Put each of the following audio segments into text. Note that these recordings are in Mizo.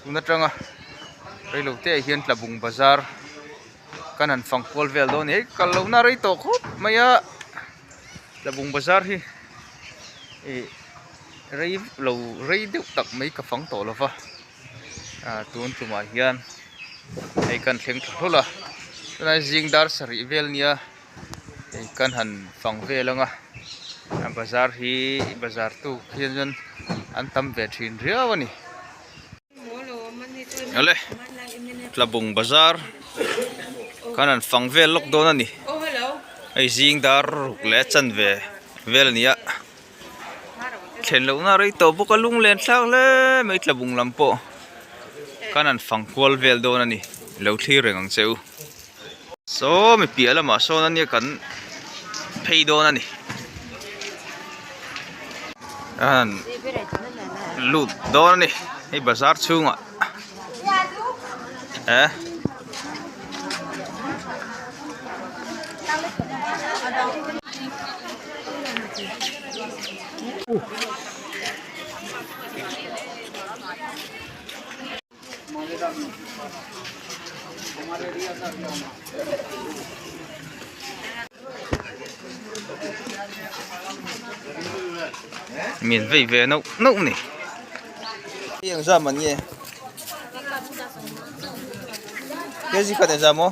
Tun atanga reilo te ah hian Tlabung bazar kan han fang kual vel dawn a ni. Hei kal lohna rei tawh khawp mai a, Tlabung bazar hi ih rei lo rei deuh tak mai ka fang tawh lo va, ah tun tumah hian hei kan thleng thla hlawl a, tunah zing dar sarih vel nia hei kan han fang vel ang a, a bazar hi bazar tu khian chuan an tam ve thin riau a ni. Awle Tlabung bazar kan han fang vel lawk dawn a ni hei zing dar ruk leh chanve vel a ni a thlen lohna rei tawh bawk a lunglen thlak hle mai Tlabung lam pawh kan han fang kual vel dawn a ni lo thlir reng ang che u. Saw mi piah lamah sawn ania kan phei dawn a ni a han lut dawn a ni hei bazar chhungah eh. Min vei ve nauh nauh ni. Hei ang zam an nge. Kg khat engzam aw?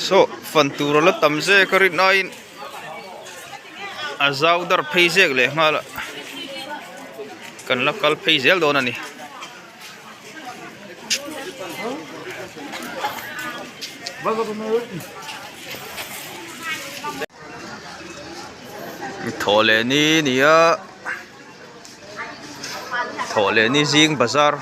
Saw fan tur a la tam zek a rin aiin a zau dar phei zek leh nghal a kan la kal phei zel dawn a ni. Thawh leh ni ni a thawh leh ni zing bazar.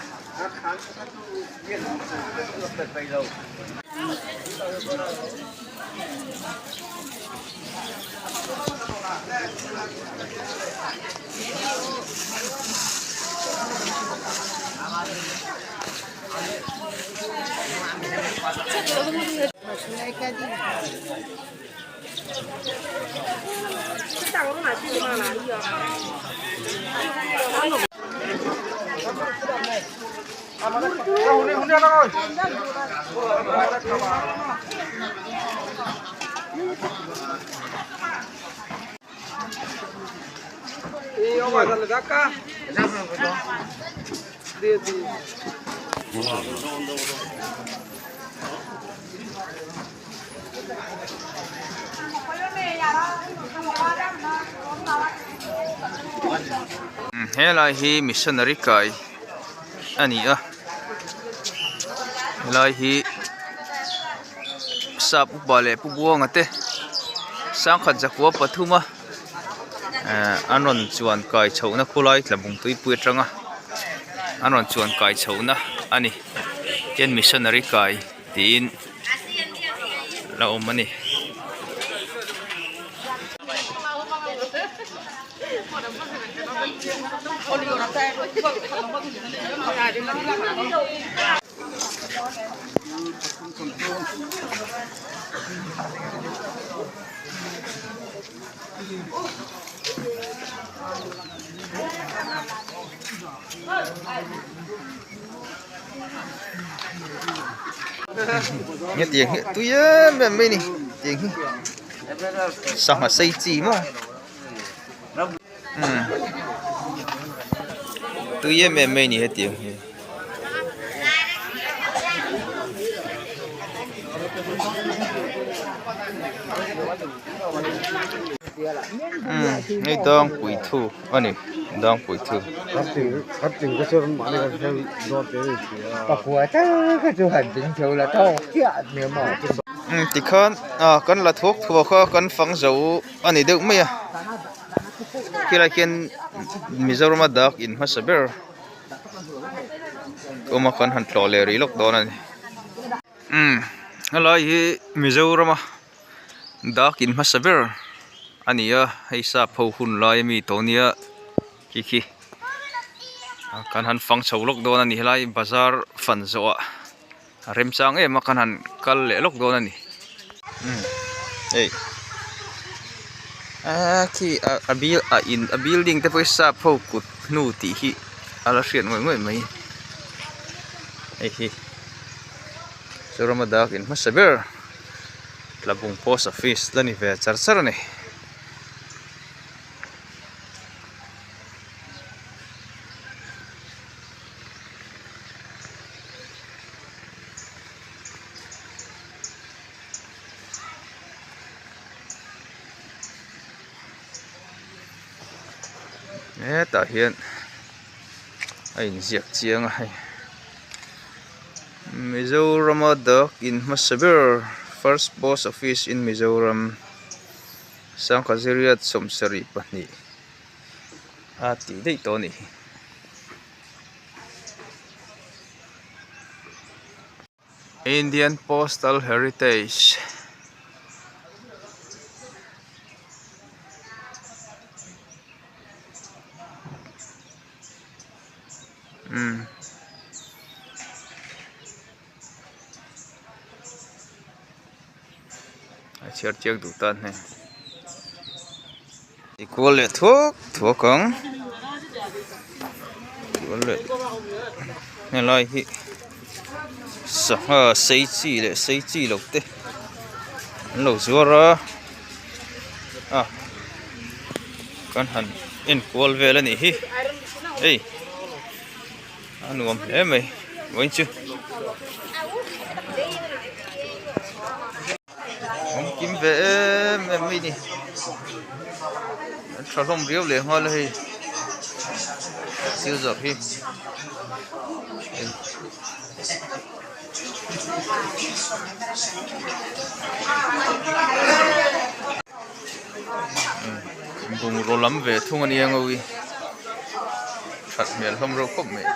Helai hi missionary kai a ni a helai hi sap upa leh pu buanga te sangkhat zakua pathum a ehh an rawn chuan kai chhohna khawlai tlabung tuipui atanga an rawn chuan kai chhohna a ni tian missionary kai tiin la awm a ni. Hetiang hi a tui em em mai a ni tiang hi sangha sei chi maw umm tui em em mai a ni hetiang hi. Umm hei dangpui thu a ni dangpui thu. Umm tikhan ah kan la thuak thuak a kan fang zo a ni deuh mai a khilai khian Mizoram a dak in hmasa ber awm a kan han tlawh leh rih lawk dawn a ni umm helai hi Mizoram a Dak in hmasa ber a ni a hei sap ho hun lai ami tawh nia khi khi kan han fang chho lawk dawn a ni helai bazar fan zawh ah a remchang em a kan han kal leh lawk dawn a ni umm hei aaa khi a bil a in a building te pawh hi sap ho kut hnu tih hi a la hriat ngawih ngawih mai hei hi Zorama dak in hmasa ber. Tlabung post office la ni ve char char a ni. Hetah hian a inziak chiang a hei. Mizorama dak in hmasa ber first post office in Mizoram Sangkhaziriat 72 a tih daih tawh a ni. Indian Postal Heritage. Umm a chhiar chiang duh tan hei ti kual leh thuak thuak ang kual leh helai hi sangha sei chi leh sei chi lo te an lo zuar a a kan han en kual vel a nih hi hei a nuam hle mai vawiin chu awm kim ve em em mai a ni an tha hlawm riau leh nghal a hei thil zawrh hi. Bungraw lam ve thung a nia ngawi that hmel hlawm reuh khawp mai.